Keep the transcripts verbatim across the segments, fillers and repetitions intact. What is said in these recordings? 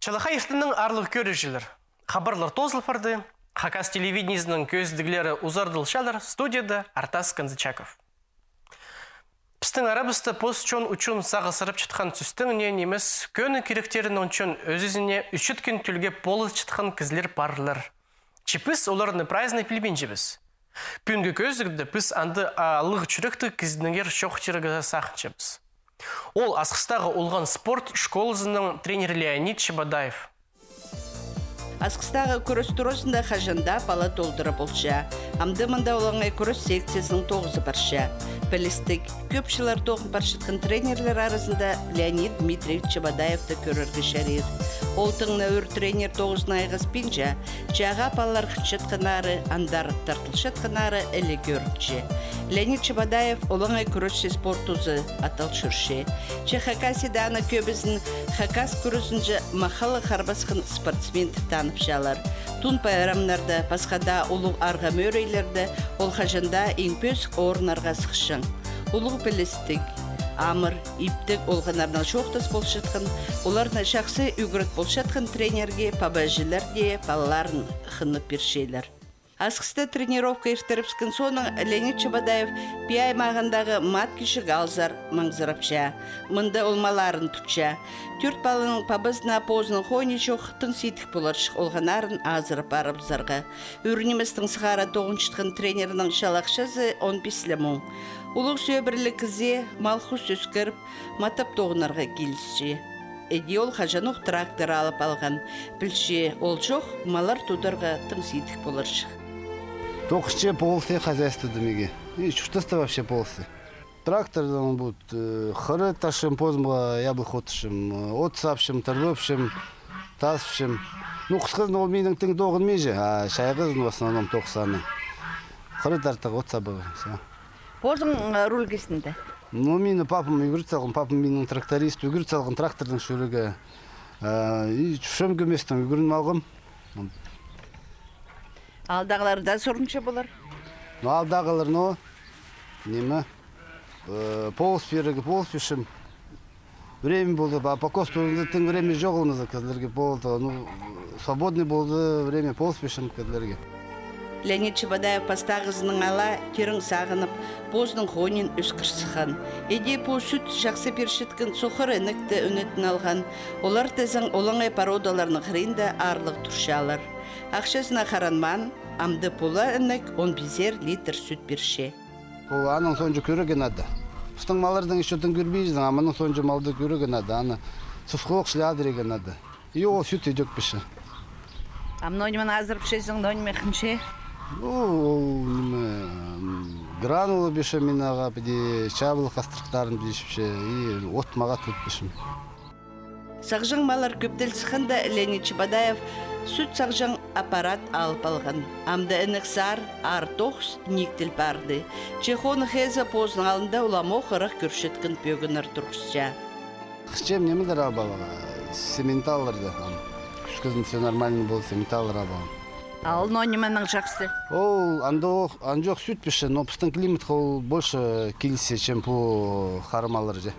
Чалахай иртеннең, аарлығ кӧрігҷілер. Хабарлар тоозыл парды. Хакас телевидениезінің кӧзідіглері узардылчалар. Студияда Артас Канзычаков. Пістің арабыста пос чон ӱчӱн сағыссырапчатхан сӧстең не нимес, кӧні киректерінең чон ӧзізіне ӱчӱткен тӧлге полысчатхан кізілер парлар. Че піс оларны прайзына пілбинчебіс. Пӱӱнгі кӧзідігде піс андағ алығ чӱректіг кізінеңер чоохтирға сағынчабыс. Ол Асхыстағы олған спорт школазының тренері Леонид Чебодаев. Асхыстағы кӱрес туразында хаҷан даа пала толдыра полча. Амды мында олаңай кӱрес секциязының тоғызы парча. Пілістіг, кӧп чыллар тоғын парчатхан тренерлер аразында Леонид Дмитриевич Чебодаевты кӧрерге чарир. Ол тың на ӱр тренер тоғызын айғаспинча, че ағаа палалар хынчатханнары, андар тартылчатханнары іле кӧрінче. Леонид Чебодаев олаңай кӱресче спорт узы атал чӧрче. Че Хакасияда аны кӧбізін хакас кӱрезінҷе махала харбасхан спортсмен тіп танапчалар. Тун пайрамнарда, пасха даа улуғ арға-мӧрейлерде ол хаҷан даа иң пӧзік орыннарға сыхчаң. Улуғ пілістіг, амыр, иптіг олғаннарнаң чоохтас полчатхан, оларны чахсы ӱгрет полчатхан тренерге паба-іҷелер дее палаларын хынып пирчелер. Асхыста тренировка иртірібіскен соонаң Леонид Чебодаев Пии аймағындағы Мат кічіг аалзар маңзырапча. Мында ол малларын тутча. Тӧрт паланың пабазына позының хонии чох, тың сидік поларҷых олғаннарын азырап парыбызарға. Ӱр ниместең сығара тоғынчатхан тренернің чал ахчазы он пис ле муң. Улуғ сӧбіреліг кізее мал-хус ӧскіріп, матап тоғынарға килісче. Іди ол хаҷанох трактор алып алған. Пілче, ол чох, маллар тударға тың сидік поларҷых. Тоғысча полысча хозяйствода меге. И чуртаста вообще полысча. Тракторнаң вот, э, хыра тартчам, позымға яблых одырчам, э, от сапчам, тырбапчам, тасчам. Ну, хысхызын ол минің тың тоғынминча, а чайғызын в основном тоғысчам. Хыра тартарға, от сабарға, всё. Позың, э, руль кистінде? Ну, мині папам ӱгрет салған, папам минің тракторист, ӱгрет салған тракторнаң чӧрерге. Э, и чӧрчем кӧместең, ӱгреніп алғам. Алдағылар даа сурынча полар? Ну, алдағылар, ну, ниме, э, полыс пирерге, полыс пирчем. Время полды, а покос турында тың время чоғыл, кізілерге полды. Ну, свободный полды время, полыс пирчем кізілерге. Леонид Чебодаев пастағызынаң ала тирең сағынып, позының хониин ӧскір сыххан. Іди пу сӱт чахсы пирчеткен сохыр інекті ӱнетін алған. Олар тізең олаңай породаларның хыринда аарлығ турчалар. Ахчазына харанмаан, амды пула інек он пизер литр сӱт пирче. Ол аның соонҷа кӧрерге надо. Пістің маллардаң ещё тың кӧрбинчезің, а мының соонҷа малды кӧрерге надо. Аны сусхох чіли адырирға надо. И ол сӱт идӧк пирче. А мына ниме азырапчазың, мына ниме хынча? Ну, ол ниме, м, гранула пирчем мин ағаа, піди чабылых астырыхтарын піди чіпче, и от мағаа тут пирчем. Сағҷаң маллар кӧптел сыхханда, Леонид Чебодаев сӱт сағҷаң аппарат алып алған. Амды інек сар, аар тоғыс, нииктел парды. Че хоны хызы позының алнында уламох ырах кӧрчеткен пӧгіннер турғысча. Хынчам нимелер алып аларға, симменталларды, ам. Кӱскізін всё нормально полза, симменталлар алып алам. А ол мына нименең чахсы? Ол андох, анҷох сӱт пирче, но пістің климатха ол больше килісче, чем пу хара маллар же.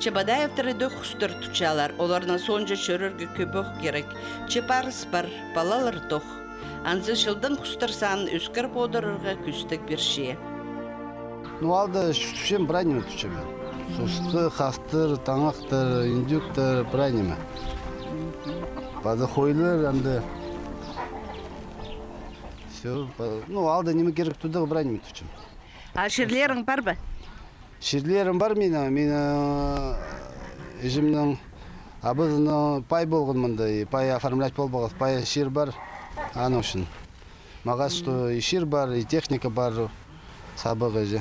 Чебодаевтар идӧк хустар тутчалар, оларның соонҷа чӧрерге кӧбӧк кирек. Че парыс пар, палалар тох. Анзы чылдаң хустар санын ӧскіріп одырарға кӱстіг пирче. Ну, аалда чуртапчам, прай ниме тутчам. Сусты, хастар, таңахтар, индюктар, прай ниме. Паза хойлар анда. Всё, па-, ну, аалда ниме кирек тударға, прай ниме тутчам. А чирлерің пар ба? Чирлерім пар минің, минің, э, іҷемнің абызының пай полған мында, и пай оформлять полбағас, пай чир пар, аның ӱчӱн. Мағаа что и чир пар, и техника пар, сабарға же.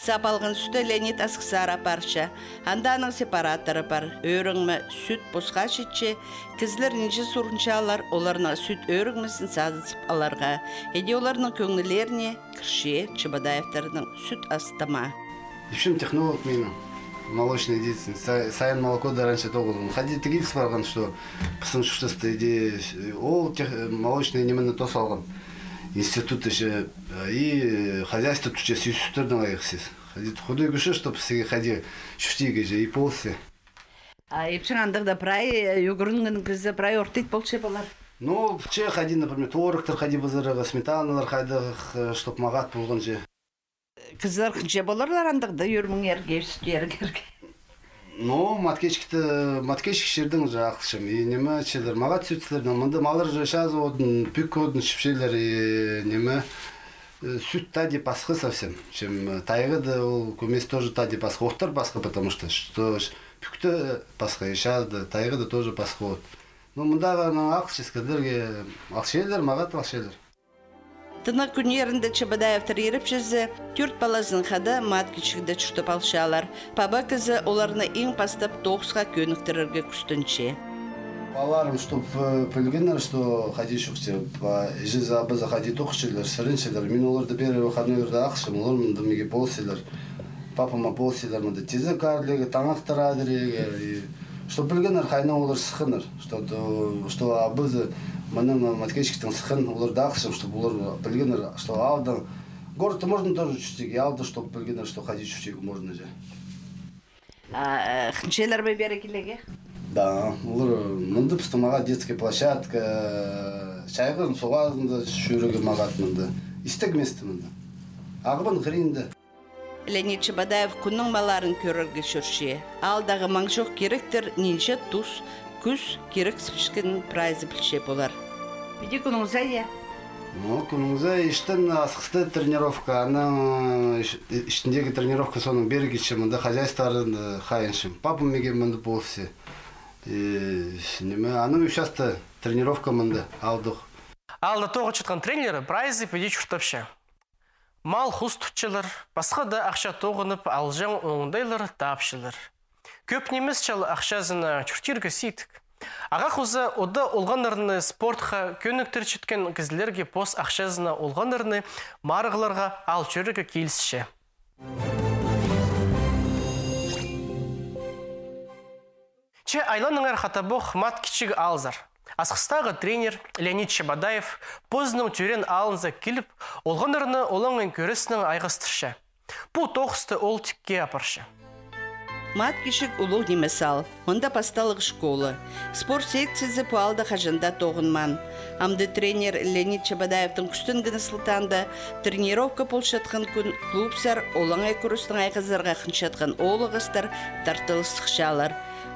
Сап алған сӱтті Леонид Асхыссар апарча. Анда аның сепараторы пар. Ӧріңме, сӱт посха читче, кізілер нинҷе сурынчалар оларның сӱт ӧріңмезін садызып аларға. Іди оларның кӧңнілеріне кірче Чебодаевтарның сӱт ас тамаа. Ипчім технолог минің, молочный деятельность. Са-, Саян молоко да раньше тоғынған. Хайди тігіліс парған, что пістің чуртаста іди, э, ол тех-, э, молочный нимені тоос алған. Институт же, э, и, э, хозяйство тутча сӱ-, сӱстернең айғасча. Хайди, Худай кӧрче, что піске хайди чуртирға же и полысча. А ипчің андағда прай, э, ӱгренген кізі прай орта ит полча полар. Ну, че хайди, например, творогтар хайди пызырарға, сметаналар хайдағ, э, чтоб мағат полғанҷа. Кізілер хынча поларлар андағда ӱр миңерге, сӱт иргерге? Ну, Маткечикте, Маткечик чирдең же ахчам. И ниме, чилер мағат сӱтсілер, но мында маллар же чазы одын, пӱк одын чіпчелер, и ниме, э, сӱт тади пасха совсем. Чем, э, тайғада ол кӧмес тоже тади пасха, оттар пасха, потому что, что пӱкте пасха, и чазыда, тайғада тоже пасха от. Ну, мындағы, ну, ахча кізілерге, алчалар, мағат алчалар. Тынағ кӱннерінде Чебодаевтар ирепчізі тӧрт палазынаң хада Маткечикте чуртап алчалар. Паба кізі оларны иң пастап тоғысха кӧніктірерге кӱстенче. Палаларым, чтоб, э, пілгеннер, что хайди чоохтирға, иҷезі, абазы хайди тоғынчалар, сіренчелер. Мин оларны первый выходнойларда ахчам, олар мында миге полысчалар. Папама полысчалар мында тизек аарлирға, таңахтар аарлирға, и чтоб пілгеннер, хайдаң олар сыхханнар, что, что абазы мының Маткечиктең сыххан, оларны ахчам, чтоб олар пілгеннер, что аалда, городта можно тоже чуртирға, аалда, чтоб пілгеннер, что хайди чуртирға можно же. А, э, хынчалар ба пеер килерге? Да, олар мында пістің мағат детская площадка, чайғызын, суғ азында чӧрерге мағат мында. Истіг место мында. Ағбан хыринда. Леонид Чебодаев кӱннің малларын кӧрерге чӧрче. Аалдағы маң чох киректер нинҷе тус, кӱс кирексіпчеткенін прайзы пілче полар. Піди кӱннің сай, я? Ну, кӱннің сай, иртен асхыста тренировка, анаң иш-, иштіндегі тренировка, соонаң пеер килчем, мында хозяйстволарны хайынчам. Папам миге мында полысча. И, ниме, анаң ӱс часта тренировка мында, аалдох. Аалда тоғынчатхан тренер прайзы піди чуртапча. Мал-хус тутчалар, пасха даа ахча тоғынып алҷаң оңдайлар таапчалар. Кӧп нимес чал ахчазына чуртирға сидік. Ағаа хоза ода олғаннарны спортха кӧніктірчеткен кізілерге пос ахчазына олғаннарны марығларға ал чӧрерге килісче. Че айланыңар хатабох Маткечиг аалзар. Асхыстағы тренер Леонид Чебодаев позының тӧреен аалынзар киліп, олғаннарны олаңай кӱреснең айғастырча. Пу тоғысты ол тикке апарча. Маткечиг улуғ нимес аал. Мында пасталығ школа. Спорт секциязы пу аалда хаҷан даа тоғынмаан. Амды тренер Леонид Чебодаевтің кӱстенгені сылтаанда тренировка полчатхан кӱн клубсар олаңай кӱрестең айғазарға хынчатхан оолағастар тартылыс сыхчалар.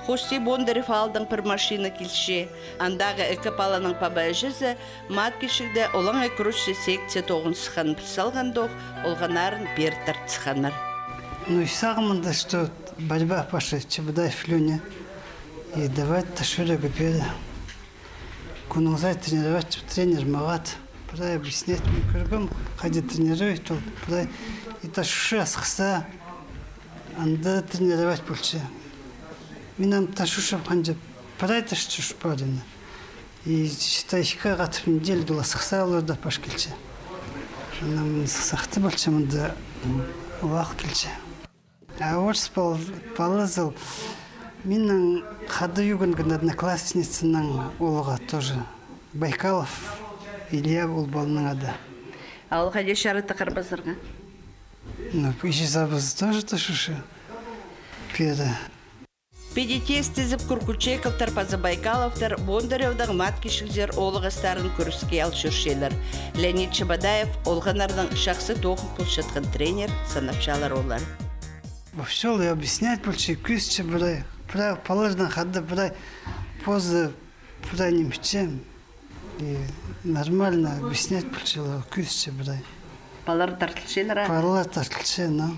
Хости Бондарев аалдаң пір машина килче. Андағы ікі паланың паба-іҷезі Маткечигде олаңай кӱресче секция тоғын сыхханын піл салғандох, олғаннарын пеер тартысханнар. Ну, и сағам мында, что борьба пасча Чебодаев Леня. И давай тас чӧрерге пеер. Кӱннің сай тренировать, тренер мағат прай объяснять, мин кӧргем, хайди тренирует ол, прай. И тас чӧрче асхыста, анда тренировать полча. Мин ам тас чӧрчем, ханҷа прай тас чӧрчем парина. И считай, ікі хатап неделя ол асхыста оларда пас килче. Анаң мин сахты полчам, мында ол ах килче. А орыс пал-, палазы ол. Минің хада ӱгренген одноклассницаның оолғы тоже. Байкалов Илья ол паланың ады. А ол хайди чарады харбазарға? Ну, іҷезі-абазы тоже тас чӧрче. Пеер. Піди тиістезіп, Куркучековтар паза Байкаловтар Бондаревтің Маткечигзер оолағастарын кӱреске ал чӧрчелер. Леонид Чебодаев олғаннарның чахсы тоғын полчатхан тренер санапчалар олар. Вообще ол объяснять полча, кӧзітче прай, прай палаларнаң хада прай позы прай нимесче. И нормально объяснять полча, кӧзітче прай. Палалар тартылчалар, а? Палалар тартылча, ну.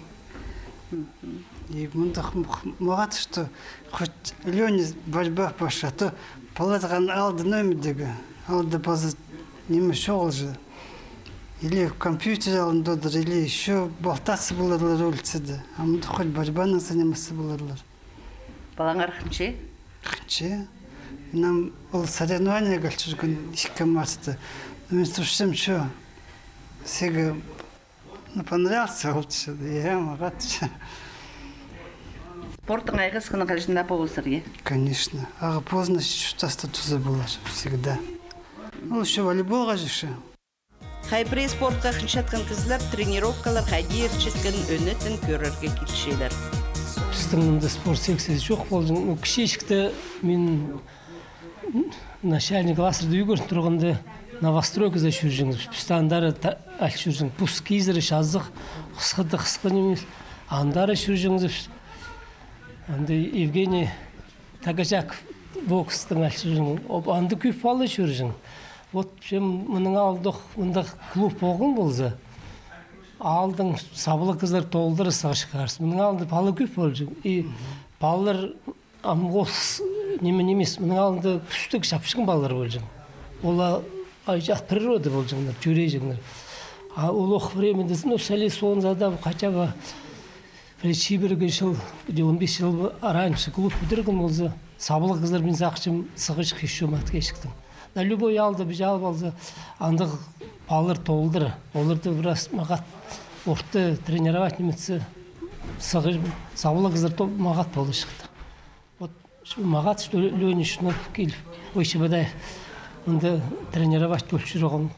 И мындағ м-, м-, мағат, что хоть Леня борьба пасча, а то палаларға алды номердегі, алды паза ниме чоғыл же. Или компьютер алнында одыр, или ещё болтаться поларлар улицада. А мында хоть борьбанаң заниматься поларлар. Палаңар хынча? Хынча. Мынам ол соревнованиеге ал чӧрген ікі мартта. Но мин сурчам, чё, сиге, ну, понравился ол, чё, я, мағат, чё. Спорттаң айғасханы хаҷан даа полбазар, я? Конечно. Ағаа позына чуртаста туза полар, всегда. Ол ещё волейболға чӧрче. Хай пірее спортха хынчатхан кізілер тренировкалар хайди иртчеткенін ӧнетін кӧрерге килчелер. Піс Тың мында спорт секциязы чох полҷаң. Ну, кічіҷекте мин начальный класстарда ӱгрен турғанда, новостройказар чӧрҷеңміс. Пісті андар ал чӧрҷең. Пос кизіре чазағ, хысхыда хысхы нимес. Андар чӧрҷеңміс. Анда Евгений Тагачаков бокстың ал чӧрҷең. Анда кӧп пала чӧрҷең. Вот, чем мының алнында мындағ клуб полған полза, аалдаң саблығ кізілер толдыра сығысчатханнар. Мының алнында пала кӧп полҷаң. И палалар ам хоза ниме нимес. Мының алнында кӱстіг чапчаң палалар полҷаң. Олар, ай, от природы полҷаңнар, чӧрҷеңнер. А улуғ времяда, ну, сәле соонза даа, хотя бы пір чибіргі чыл, где он бес чыл раньше клуб пӱдірген полза, саблығ кізілер, мин сағынчам, сығысчатхан ещё Маткечіктең. Да любой аалда піс алып алза, андағ палалар толдыра. Оларды пірее мағат орта тренировать ниме итсе, сығыс, саблығ кізілер тол-, мағат полысчатханнар. Вот, шу мағат, что Лёня Чучунов киліп, ой, Чебодаев, мында тренировать полып чӧрген.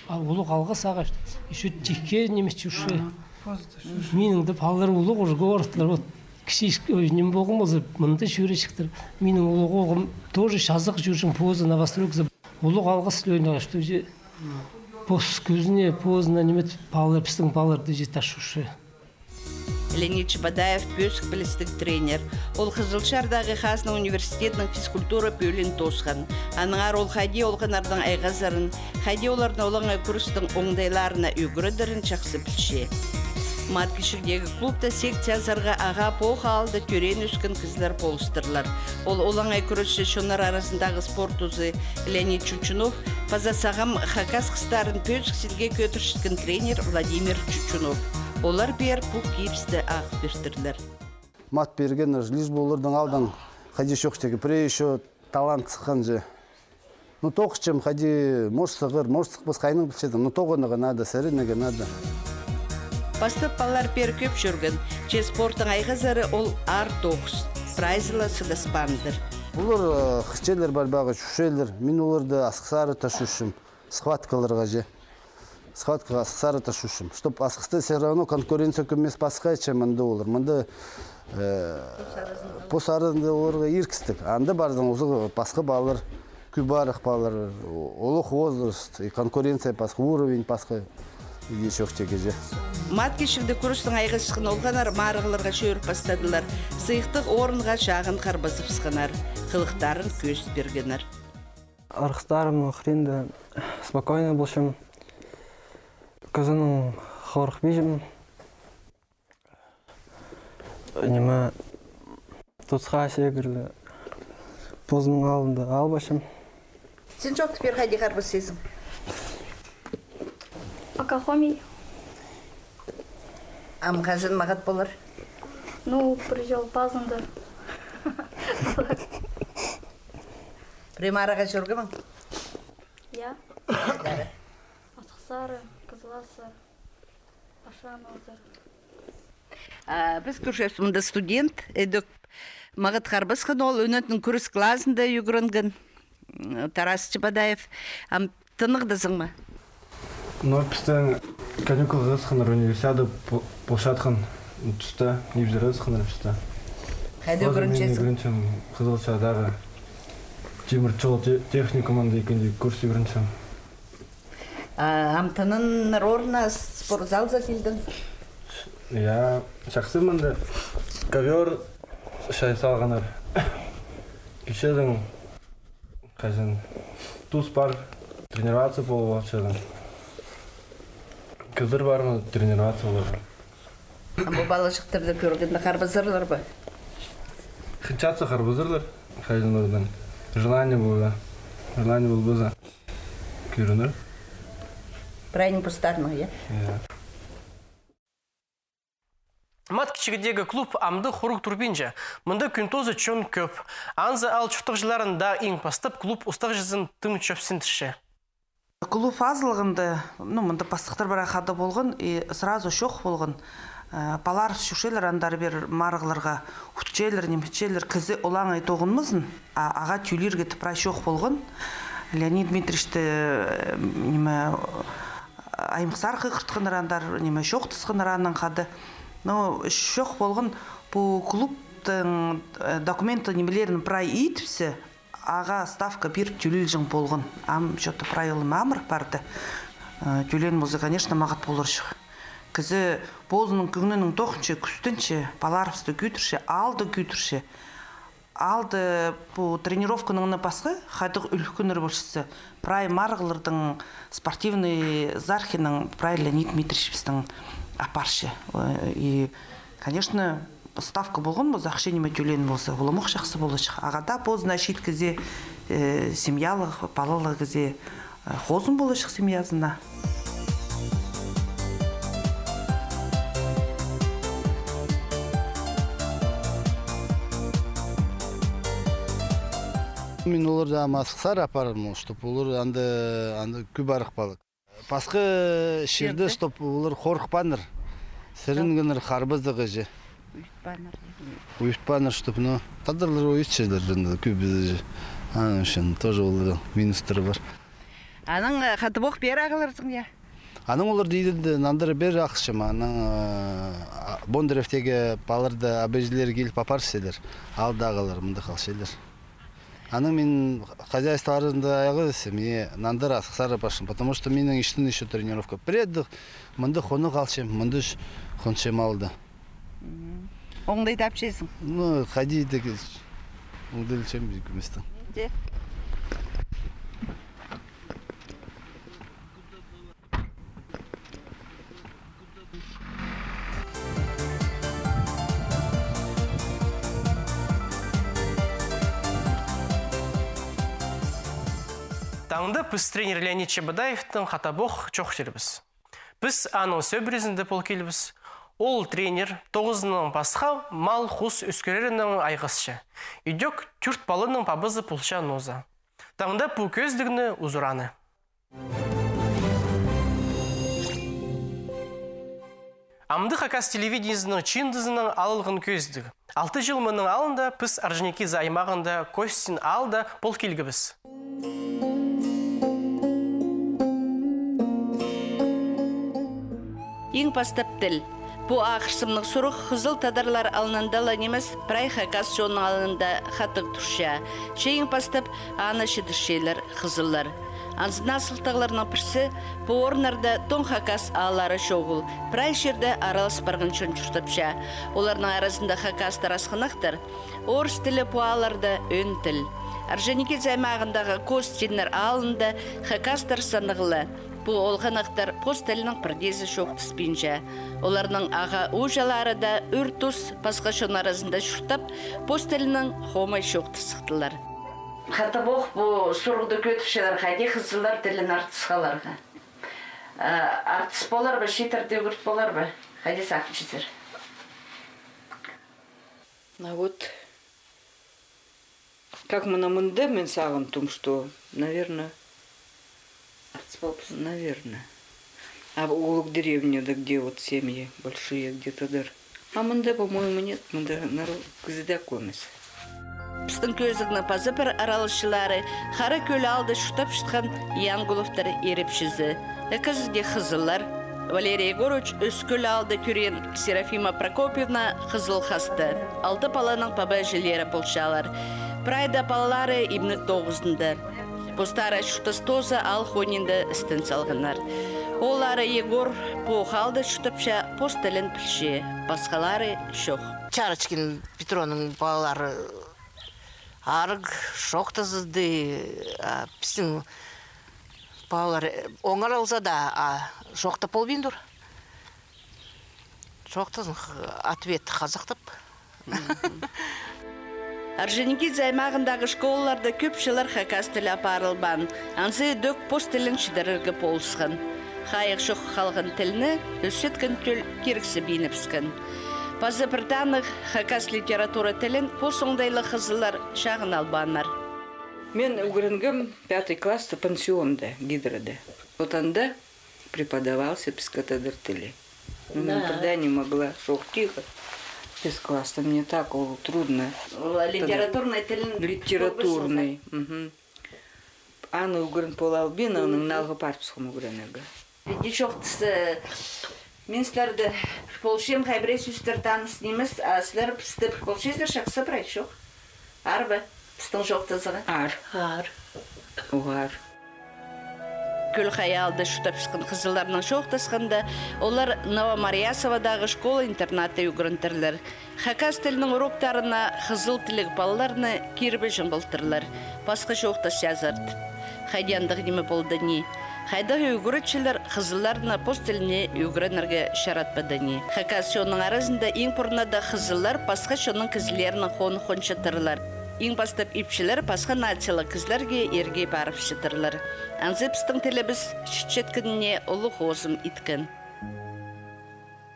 А улуғ алғыс ағаа, ещё тикке ниме чӧрче. Минің дее палалар улуғ уже, городтар, вот, кічіҷек, ой, ниме полған полза, мында чӧрчектер. Минің улуғ оолғым тоже чазағ чӧрҷең, позы новостройказар. Улуғ алғыс Лёняға, что же пос кӱзіне, позына ниме, палалар, пістің палаларды же тас чӧрче. Леонид Чебодаев пӧзік пілістіг тренер. Ол Хызылчардағы хазна университетінің физкультура пӧлиин тоосхан. Аннаңар ол хайди олғаннарның айғазарын, хайди оларны олаңай кӱрестің оңдайларына ӱгредерін чахсы пілче. Маткечігдегі клубта секция азарға ағаа пу аалда тӧреен-ӧскен кізілер полыстырлар. Ол олаңай кӱресчі чоннар аразындағы спорт узы Леонид Чучунов паза сағам хакас хыстарын пӧзік синге кӧдірчеткен тренер Владимир Чучунов. Олар пеер пу кибісті ағыл пиртірлер. Мат пиргеннер, лишь бы оларның алнында хайди чох теге, пірее ещё талант сыххан же. Ну, тоғынчам, хайди, может, сығар, может, сыхпас, хайдаң пілчезің. Ну, тоғынарға надо, сіренерге надо. Пастап палалар пеер кӧп чӧрген, че спорттың айғазары ол аар тоғыс. Прайзы ла сыдаспааннар. Олар, э, хынчалар борьбаға, чӧрчелер. Мин оларды Асхыссары тас чӧрчем. Схваткаларға же. Схваткаға Асхыссары тас чӧрчем. Чтоб Асхыста всё равно конкуренция кӧмес пасха, чем мында олар. Мында, э, пос аразында оларға иркістіг. Анда парзаң, оза пасха палалар, кӧп арах палалар, олох возраст, и конкуренция пасха, уровень пасха, иди чох теге же. Маткечігде кӱрестең айғасчатхан олғаннар марығларға чӧріп пастадылар. Сыйыхтығ орынға чағын харбазыбысханнар, хылыхтарын кӧзіт пиргеннер. Арғыстарым хыринда спокойно полчам. Кізінең хорыхпинчам. Ниме, тусха сегірле позымның алнында албасчам. Син чоохтап пир, хайди харбасчазың? Акахоми. Ам хаҷан мағат полар? Ну, пір чыл пазында. Пір марығға чӧргемең? Я. Асхыссары, Кызлассар, Ашан озыр. А, піс кӧрчебіс, мында студент, ідӧк мағат харбасхан ол, ӱнетін кӱрес клазында ӱгренген, м, Тарас Чебодаев. Ам тынағдазың ма? Ну, пістің каникулға ысханнар, универсиада по-, полчатхан туста, ибзер ысханнар пісті. Хайда ӱгренчезің? Ӱгренчем Хызылчардағы тимір чол те-, техникумында ікінҷі курс ӱгренчем. А, ам тынанар орнына спортзалзар килдің? Я, чахсы мында ковёр чай салғаннар. Килчезің, хаҷан тус пар, тренироваться полып алчазың. Кізілер пар ма тренироваться поларға? А пу палаҷахтарды кӧргенде харбазарлар ба? Хынчатса харбазарлар, хайзын ордаң. Желание полза. Желание полбаза, кӧрінер. Прайын постарының, я? Я. Маткечігдегі клуб амды хуруғ турбинча. Мында кӱн тооза чон кӧп. Анзы аал чуртағҷыларын даа иң пастап клуб устағҷызын тың чӧпсіндірче. Клуб азылғанда, ну, мында пастыхтар прай хада полған, и сразу чох полған. Э, палалар чӧрчелер андар-пеер марығларға, утчалар, ниме итчелер, кізі олаңай тоғынмазын, а ағаа тӧлирге тіп прай чох полған. Леонид Дмитриевичті, э, ниме, аймахсар хығыртханнар андар, ниме, чоохтасханнар аннаң хада. Но чох полған, пу клубтың, э, документі нимелерін прай идібіссе, ағаа ставка пиріп тӧлелҷең полған. Ам чё-то правила мамыр парды. Э, тӧлеен полза, конечно, мағат поларҷых. Кізі позының кӧңнінің тоғынча, кӱстенче, паларыбысты кӧдірче, аалды кӧдірче. Аалда пу тренировканың на пасха хайдағ ӱлӱкӱннер полчатса, прай марығларның спортивный зархинаң прай Леонид Дмитриевичпістің апарча. Э, и, конечно, ставка полған полза, ахча ниме тӧлеен полза, уламох чахсы поларҷых. Ағаа даа позына чиит кізее, э, семьялығ, палалығ кізее, э, хозым поларҷых семьязына. Мин оларны ам Асхыссар апарарым, чтоб олар анда, анда кӧп арых палар. Пасха чирде, чтоб олар хорыхпааннар, сірінгеннер, харбазығ же. Уйатпааннар. Уйатпааннар, чтоб, ну, тадарлар уйатчалар анда кӧбізі же. Аның ӱчӱн тоже оларның минустары пар. Анаң, э, хатап ох пеер ағыларзың, я? Анаң олар даа идерге нандыра пеер ағылчам, анаң, э, а, Бондаревтегі палаларды абай-іҷелері киліп апарчалар, аалдағылар мында халчалар. Анаң мин хозяйстволарында ағылчам, мин нандыра Асхыссар апарчам, потому что минің иштен ещё тренировка. Пірее дее мында хонығ халчам, мында ш-, хончам аалда. Мгм. Оңдай тапчазың? Ну, хайди дее, оңдайлапчам кӧместең. Де. Таңда піс тренер Леонид Чебодаевтең хатап ох чоохтирбыс. Піс аның сӧбірезінде пол килбіс. Ол тренер тоғызынаң пасха мал-хус ӧскірерінең айғасча. Идӧк тӧрт паланың пабазы полча нооза. Таңда пу кӧзідігні узураны. Амды Хакас телевидениезінің чыындызынаң алылған кӧзідіг. Алты чыл мының алнында піс Орджоникидзе аймағында Костин аалда пол килгебіс. Иң пастап тіл. Пу ағырсымнығ сурығ хызыл тадарлар алнында ла нимес, прай хакас чонның алнында хатығ турча. Че иң пастап аны чідірчелер хызыллар. Анзына сылтағларның пірсі, пу орыннарда тоң хакас ааллары чоғыл, прай чирде аралас парған чон чуртапча. Оларның аразында хакастар асхынахтар, орыс тілі пу аалларда ӧӧн тіл. Орджоникидзе аймағындағы Костиннер аалында хакастар саннығ ла. Пу олғанахтар пос тілінең пірдеезі чоохтаспинча. Оларның аға-ууҷалары даа ӱр-тус пасха чон аразында чуртап, пос тілінең хомай чоохтасхтылар. Хатап ох пу сурығды кӧдірчелер, хайди хызыллар тілін артыс халарға. Э, артыс полар ба, читірде ӱгрет полар ба? Хайди сағынчазар? А вот как мына мында, мин сағынтым, что, наверное, артыс полбас, наверное. А улуғ деревняда, где вот семьи большие, где-то дыр. А мында, по-моему, нет, мында народ кізі дее кӧп нимес. Пістің кӧзідігнің паза пір араласчылары Хара Кӧл аалда чуртапчатхан Янгуловтар ирепчізі. Ікізі дее хызыллар. Валерий Егорович Ӧскӧл аалда тӧреен, Серафима Прокопьевна Хызыл Хаста. Алты паланың паба-іҷелері полчалар. Прай даа палалары имнег тоғызында. Постары чуртас тооза аал хонинда істен салғаннар. Ооллары Егор пу аалда чуртапча, пос тілін пілче, пасхалары чох. Чарочкин Петроның палалары арығ чоохтазады, а пістің палалар, э, оңар алза даа, а чоохтап полбин тур. Чоохтазын, х-, ответ хазахтап. Орджоникидзе аймағындағы школаларда кӧп чыллар хакас тілі апарылбаан, анзы идӧк пос тілін чідірерге полысхан. Хайығ чох халған тілні ӧсчеткен тӧл кирексібин ибіскен. Паза пір танығ, хакас литература тілін пос оңдайлығ хызыллар чағын албааннар. Мен ӱгренгем пятый класста пансионда, Гидрода. Вот анда преподавался піскітадыр тілі. Но мен тогда не могла, шох тихо. Піс класста, мне так было трудно. Ол литературный тілін. Литературный, мгм. Аны ӱгрен полалбин, анаң налға парыбысхам ӱгренерге. Піди чоохтаза, Мин сірерді пір полчам, хай пірее сӧстер таныс нимес, а сірер пісті пір полчазар, чахсы прай, чох? Аар ба пістің чоохтазарға? Аар. Аар. Уғаа аар. Кӧл Хай аалда чуртапчатхан хызылларнаң чоохтасханда, олар Новомарьясоводағы школа-интернатта ӱгрентірлер. Хакас тілінің уроктарына хызыл тіліг палаларны кирбеҷең полтырлар. Пасха чоохтасчазар тіп. Хайди андағ ниме полды ни? Хайдағ ӱгретчілер хызылларны пос тіліне ӱгренерге чаратпады ни? Хакас чонның аразында иң пурнада хызыллар пасха чонның кізілерінең хоных хончатырлар. Иң пастап ипчілер пасха нациялығ кізілерге иргі парыбысчатырлар. Анзы пістің тілібіс читчеткеніне улуғ хозым иткен.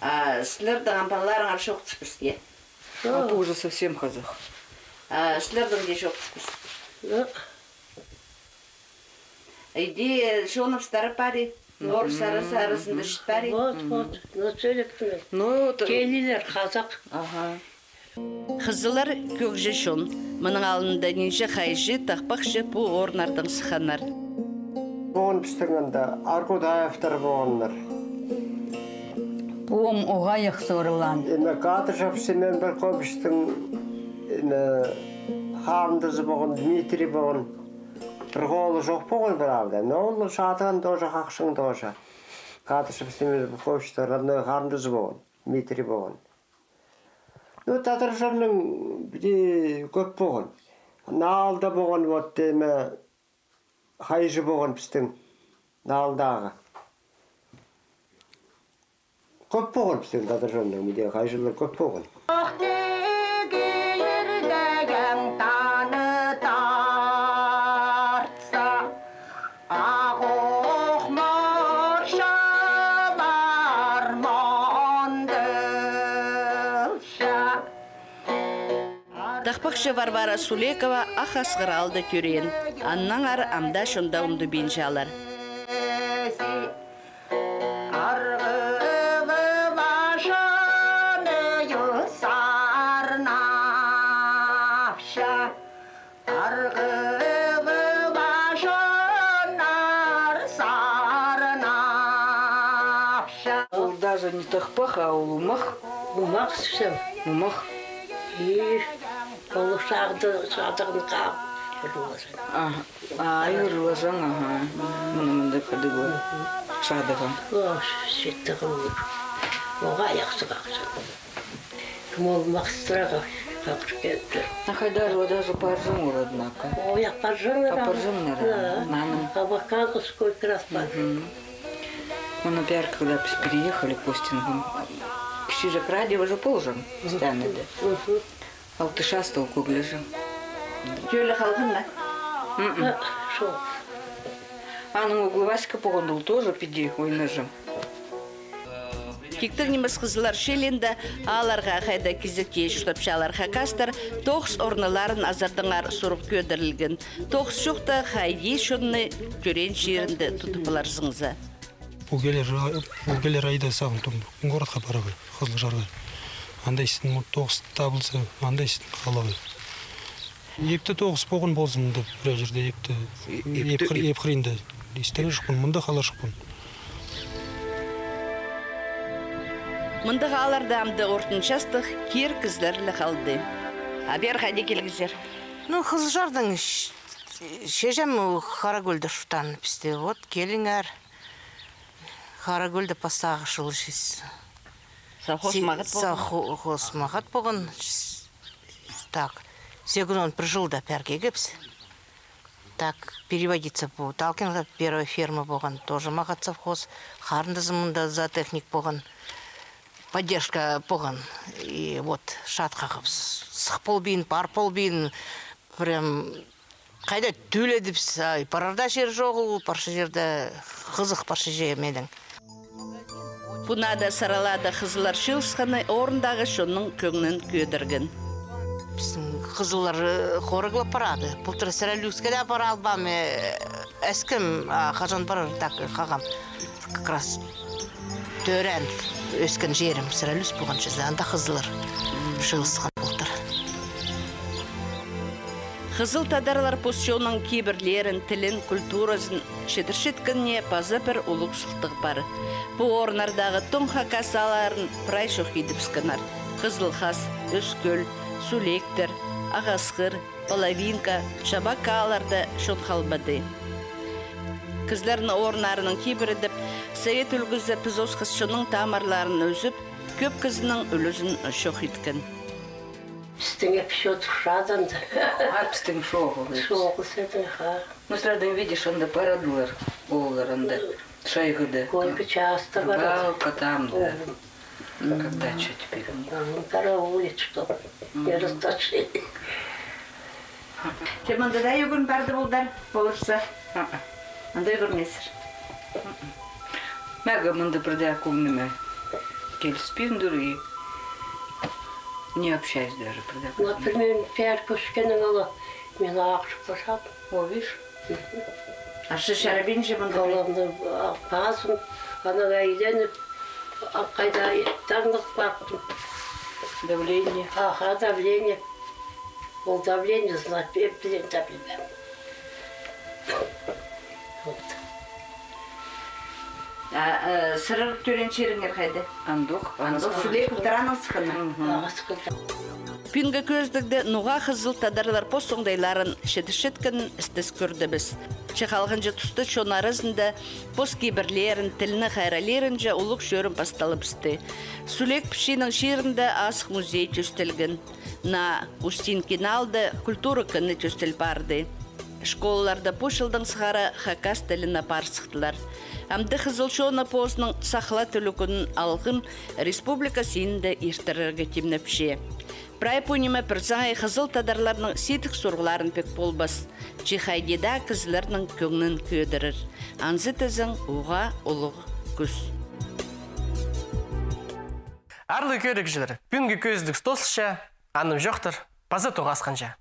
А сірернің ам палаларыңар чоохтаспас, е? А пу уже совсем хазах. А сірернің дее чоохтаспас. Ну. Иди, чоныбыстар пари, орыс арас-, аразында чіт пари. Вот, вот, ну, сӧлеп тур. Ну, т-, келіннер хазах. Ага. Хызыллар кӧгҷі чон. Мының алнында нинҷе хайҷы, тахпахчы пу орыннардаң сыхханнар. Поон пістің анда Аргудаевтар пооннар. Пу ам уғаа ах сурылаан. Име Кадышев Семен Прокопьевичтің, име, харындазы поон, Дмитрий поон. Пір холы чох поон, правда. Но ол Шадығаан тоже, Хахчың тоже. Кадышев Семен Прокопьевичтің родной харындазы поон, Дмитрий поон. Ну, тадарҷыларның піди кӧп поон. Наалда поон, вот, теме, хайҷы поон пістің Наалдағы. Кӧп поон пістің тадарҷыларның, піди хайҷылар кӧп поон. Тахпахчы Варвара Сулейкова Ах Асхыр аалда тӧреен. Аннаңар ам даа чонда ундубинчалар. Ол даже не тахпах, а ол умах. Умах сӧс. Умах. И ол шағды, шадығын хағып, ырылазаң. А, а, ырылазаң, аха. Мына мында кідігі шадыға. О, сеттігі ол. Оға яхсы хағзаң. Кім ол махсыраға хағыр килді. А хайдар, о, даже парзаң ол, однако. О, я парзаң. А, парзаң, наверное. Да. Наның. А бакалға сколько раз парзаң. Мына пеер, когда піс переехали к Костинкам, кічіҷек радио уже полҷаң, стенде. Алты часта ол кӧглеҷең. Тӧлі халған ма? М-м. Шо. Аның оглы Васька поған, ол тоже піди ойнаҷаң. Тиктең нимес хызыллар чылында аалларға, хайда кизекке чуртапчалар хакастар, тоғыс орныларын азардаңар сурығ кӧдірілген. Тоғыс чохта хайди чонны тӧреен чирінде тудып аларзың за. Пу килер, пу килер айда сағын тум городха парарға, Хызылчарға. Анда истін, вот, тоғыс табылза, анда истін халарға. Ипті тоғыс поған ползын, деп, пір чирде ипті, ипхыр-, ипхыринда истіре чохпын, мында хала чохпын. Мындағ аалларда амды ортын частығ кир кізілер ле халды. А пеер хайди килгезер? Ну, Хызылчардаң ч-, чеҷем Харакөлде чуртаан пісті. Вот, келіңер. Харакөлде пастағы чыл чис. Совхоз мағат поған. Совхоз мағат поған. Так, сигізон пір чылда пеер килгебіс. Так, переводиться пу Талкинға, первая ферма поған, тоже мағат совхоз. Харындазым мында зоотехник поған. Поддержка поған. И вот, чатхағабыс. Сых полбин, пар полбин. Прям хайда тӧледібіс, ай, парарда чир чоғыл, парча чирде хызых парча чир мендең. Пу нада саралада хызыллар чыылысханы орындағы чонның кӧңнін кӧдірген. Пістің хызыллар, э, хорығлап парады. Пултыр сірер ӱлӱкӱске дее пара албаам, э, ӧскем, а хаҷан парар, так, хағам. Как раз тӧреен, ӧскен чирім сірер ӱлӱкӱс полған чирде, анда хызыллар чыылысхан пултыр. Хызыл тадарлар пос чонның кибірлерін, тілін, культуразын чідірчеткеніне паза пір улуғ сылтағ пар. Пу орыннардағы тоң хакас аалларын прай чох идібіскеннер. Хызыл Хас, Ӧскӧл, Сӱлектер, Ағасхыр, Половинка, Чабак аалларда чон халбады. Кізілернің орыннарының кибірі тіп, совет ӱлгӱзі піс осхас чонның тамырларын ӱзіп, кӧп кізінің ӱлӱзін чох иткен. Пістің еп чот хырадаң. А пістің шоғыл. Шоғыл сірернің, ха. Ну, сірернің, видишь, анда парадылар, олар анда, Шайғыда. Кӧп часто парады. Рыбалка там, да. Мгм. Когда чё теперь? Мгм. Караулит, чтоб не растащили. Че мында даа ӱгрен парды полдар, полысса. Анда ӱгренерзер. Мағаа мында пірдее кӧңніме киліспеен тур и не общаюсь даже пірдее. Например, пеер кӧскенің ала, мин ағырып парам. О, видишь? Мгм. Ағырча чарабинча мында. Аламны, а, пазым, анаң айланып, а, хайда, таңнап бардым. Давление. Аха, давление. Ол давление знать, пе-, пе-, билем, да, билбеем. Вот. А, э, сірер тӧреен чиріңер хайда? Андох. Андох, Сӱлек, Таранның сыхханы. Мгм. Ағасхыр. Пӱӱнгі кӧзідігде ноға хызыл тадарлар пос оңдайларын чідірчеткенін істес кӧрдібіс. Че халғанҷы туста чон аразында пос кибірлерін, тілні хайраллирынҷа улуғ чӧрім пасталыбысты. Сӱлек пічиинің чирінде азых музей тӧстелген. Наа Устинкин аалда культура кіні тӧстел парды. Школаларда пу чылдаң сығара хакас тілін апар сыхтылар. Амды хызыл чоны позының сахла тӧлігін алғым республика синінде иртірерге тимнепче. Прай пу ниме пір саңай хызыл тадарларның сидік сурығларын пик полбас, че хайди даа кізілернің кӧңнін кӧдірер. Анзы тізең уғаа улуғ кӱс. Аарлығ кӧрігҷілер, пӱӱнгі кӧзідіг тоозылча, анымҷохтар, паза тоғасханҷа.